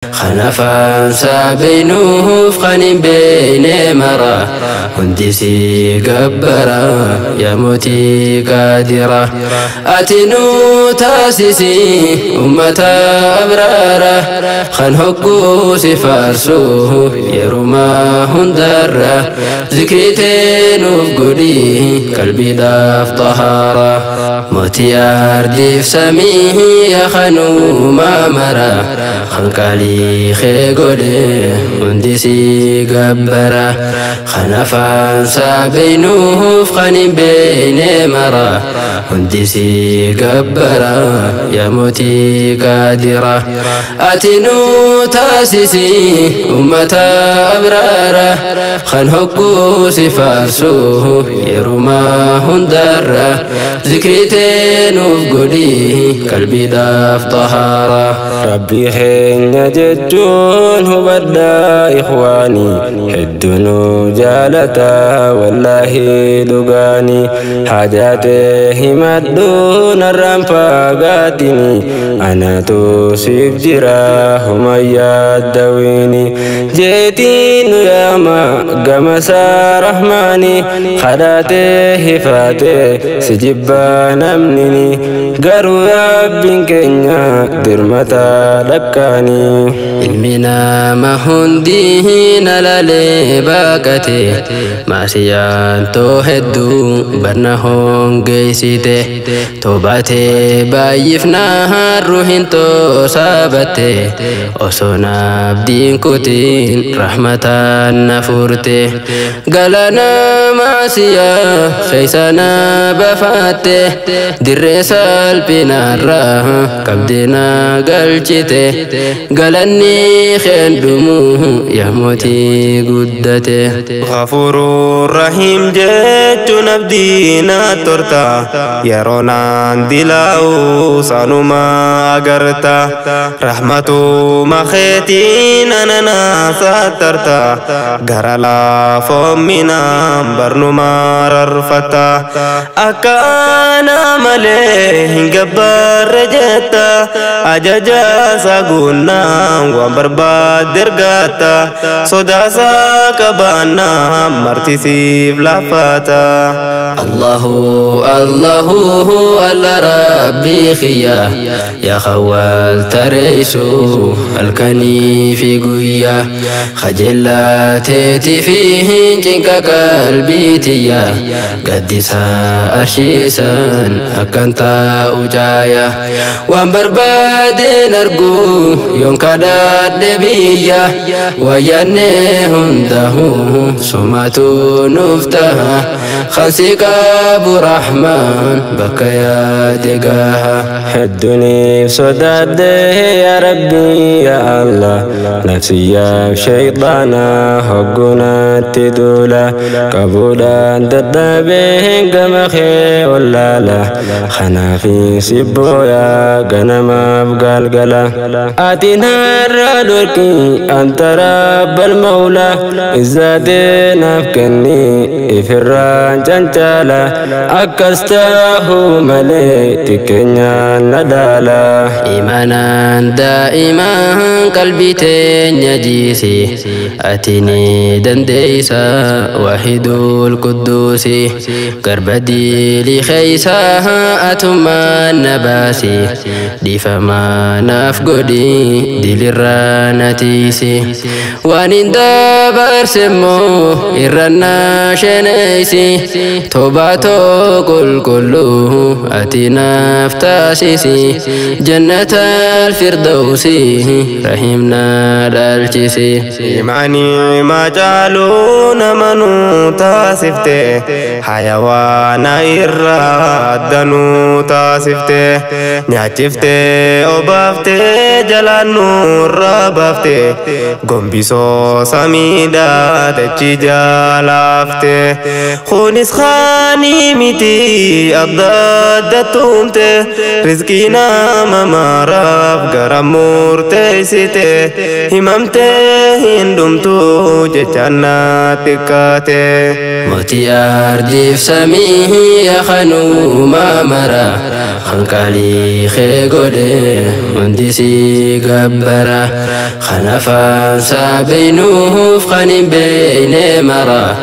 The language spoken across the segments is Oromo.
Kan afaan beynuuf kan hin beeyne mara hundi si gabbara, yaa mootii qaadira. Ati nu taasisi ummata abraara kan hogguu si faarsu yeruma hundarra. Zikritee nuuf godhi qalbiidhaaf xahaara. Mootii ardiif samii, yaa kanuuma mara kan qaalii kee godhe hundi si gabbara. Kan afaan beynuuf kan hin beeyne mara hundi si gabbara, yaa mootii qaadira. Ati nu taasisi ummata abraara kan hogguu si faarsu yeruma hundarra. Zikritee nuuf godhi qalbiidhaaf xahaara. Rabbii keenya jechuun hubadhaa ikhwaanii, hedduu jaalata wallaahi dhugaanii. Hajaatee himadhu narraan fagaatini, anatu siif jira humayyaa dawiini. Jeetii nu yaama gamasaa rahmaani, kadhaatee hifaatee si jibbaa namnini, garuu Rabbiin keenya dirmata dhakkaanii. Ilmi nama hundi nalalee baaqate, maasiyaan too hedduu barna hongeessite. Toobatee baay'ifnaa ruhin too saabatte, osoo naabdiin kutiin rahmataan na furte. Galana maasiyaa keessa na bafaatte, dirree salphinaarraa qabdee na galchite. Galanni keen dhumuu, yaa mootii guddate. Ghafuurur Rahiim jechuun abdii na torta, yeroo naan dilaa'u sanuma agarta. Rahmatuma keetiin anana sattarta, gara laafoominaan barnuma rarfata. Akka ana malee hin gabbarre jetta, ajaja isaa guunnaan waan barbaadde ergatta. Sodaasaa qabaannaan martisiif laafata. Allahu Allahu alla Rabbii kiyya, yaa khawwal tareessu halkanii fi guyyaa. Kajeellaa teetii fi cinqa qalbii tiyya, gaddisa arshiisan akkan taa'u caaya. Waan barbaadeen argu yoon kadhadhe biyya, wayyaanne hundahu sumatu nuuf taha. Kan si qabu Rahmaan bakka yaade gaha. Hedduuniif sodaadhe, yaa Rabbii yaa Allah, nafsiyyaaf shayxaana hoggunaatti duula. Qabuudhaan dadhabee gama kee wallaala, kanaafin si booyaa ganamaaf galgala. Ati narraa dhorki, anta rabbal mawla, izzaatee naaf kenni ifirraan cancaala. Akkas tahuu malee xiqqeenyaan na dhaala. Imanaan daa'imaan qalbii teenya jiisi, ati ni dandeeysa, waahidul qudduusi. Garba diilii keeysa atummaan na baasi, dhiifamaa naaf godhi dilirraa na tiisi. Waan hin dabarse immoo irra na sheneysi, tobaatoo qulqulluu ati naaf taasisi. Jannata alfirdausi rahim na dhaalchisi. Imaanii macaaluu nama nu taasifte, hayawaana irraa adda nu taasifte. Nyaachifte obaafte jalaan nurraa baafte, gombisoo samiidhaa dachii jaalaafte. Kunis kaanii miti adda adda tuumte, rizqii nama maraaf gara murteessite. Himamtee hin dhumtu jechaan na xiqqaate. Mootii ardiif samii, yaa kanuuma mara. خنقالي خيغولي هندسي قبرة خنفان سابينوه فخن بين مرة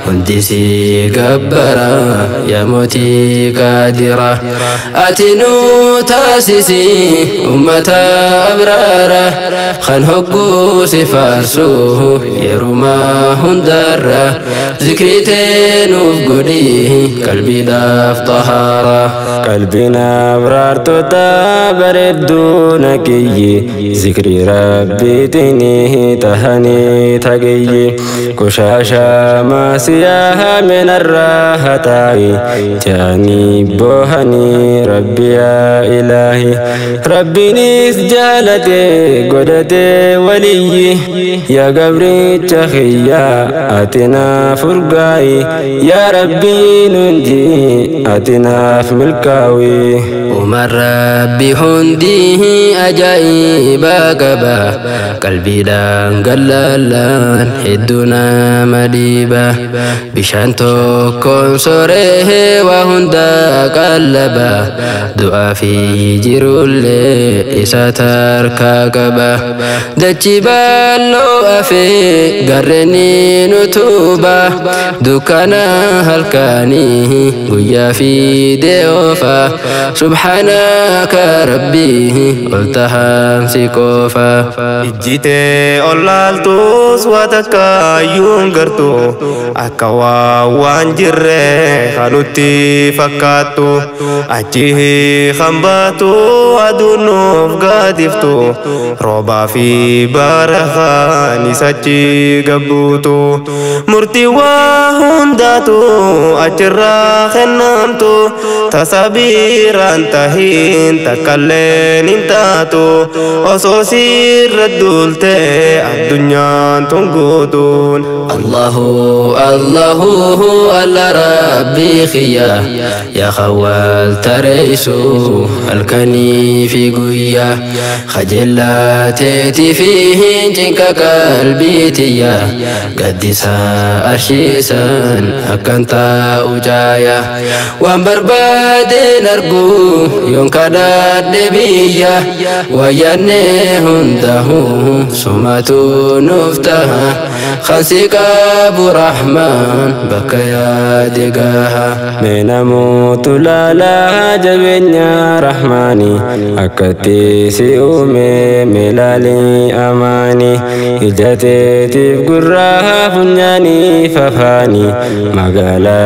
هندسي قبرة يا موتي قادرة أتنو تاسسي أمة أبرارة خنهقو سفارسوه يرما هندرة ذكرتين وفقديه قلبي داف طهارة قلبنا أبرار تتابر دونك ذكري ربي تنيه تهني تقي كشاشا ما سياها من الراحة جاني بوهني ربي يا إلهي ربي نيس جالتي قدتي ولي يا قبري تخيا أتنا فرقاي يا ربي ننجي أتنا في ملكاوي ومن ربي هنديه أجايب قبا قلبي دان قلالان هدونا مديبا بشانتو كونسوره وهندا قلبا دعا في جرولي إسا تركا قبا دجبالو أفي قرني نتوبا دكانا هلكاني ويا في ديوفا سبحانك ربي قلتها سيكوفا Ijjitee ol laaltus waa takka iyyuu hin gartu akka waa waan jirre kanutti fakkaattu achi kan baatu aduun nuuf gaadiftu roobaa fi barakaan achi gabbuutu murtii waa hundaatu achirraa kennamtu tasabiiraan tahiin takkalleen hin taatu osoo sirra duulte addunyaan tun guutuun. الله الله الله ربي خيا يا خوال تريسو الكني في قويا خجلاتي فيه جنك قلبي تيا قدسا أرشيسا أكنتا أجايا وان برباد نرجو ينكدر دبيا وينه هنده سماتو نفتها خنسيك أبو رحمن بكيا دقاها من أموت لا لا جبنا رحماني أكتي سيومي ملالي أماني إجاتي تفقرها فنياني ففاني مقالا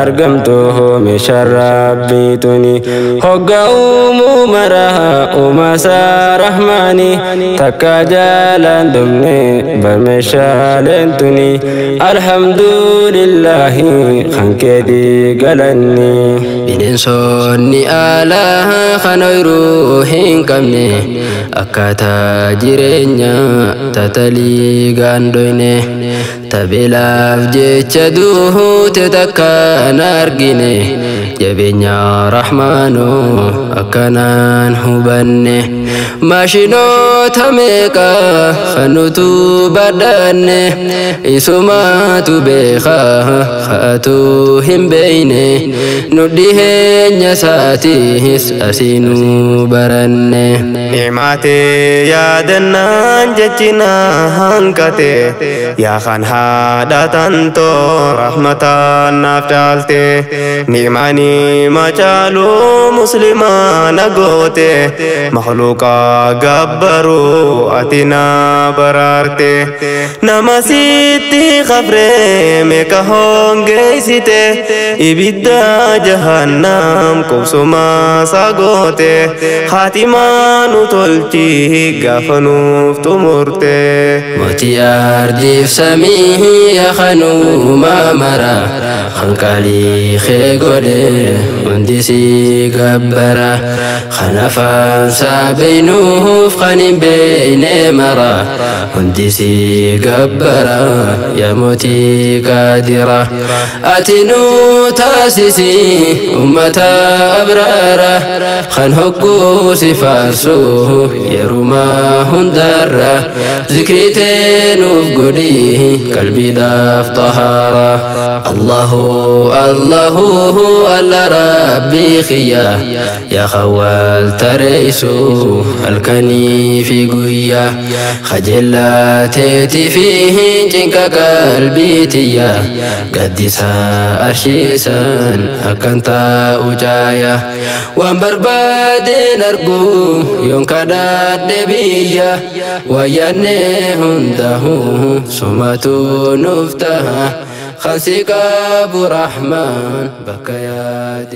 أرقمته مشربيتني هقا أمو مرها أمسا رحماني تكا جالا دمني برمشالنتني الحمد لله خنكدي قلني Bineensonni alaa kan ooyiruu hin qabne akkaataa jireenya tatalii gaandoyne tabeelaaf jecha duute takkaan argine jabeenya rahmaanoo akkanaan hubanne maashinoota meeqa kan nutu badhaanne isumaatu beeka haatu hin beeyne nu dhiheenya isaatiis asiinuu baranne. Ni'maatee yaadannaan jechina hanqate yaa kan haadha tantoo rahmataan naaf caalte ni'maanii macaaluu muslimaa na goote makhluuqa gabbaruu ati na baraarte nama sitti kafree meeqa hongeessite ibidda jahannam qubsuma isaa goote haatimaa nu tolchi gaafa nuuf xumurte. Mootii ardiif samii yaa kanuuma mara kan qaalii kee godhe hundi si gabbara kan afaan isaa beeynuuf kan hin beeyne mara hundi si gabbara yaa mootii qaadira ati nu taasisi ummata abraara kan hogguu si faarsu yeruma hundarra zikritee nuuf godhi qalbiidhaaf xahaara. Allahu الله الله ربي خيا يا خوال تريسو الكني في قويا خجلاتي فيه جنك قلبي تيا قدسا أرشيسا أكنتا أجايا وان بربادين أرجو ينكداد نبيا وياني هنده سمتو نفتها خنسيك أبو رحمن بكيا.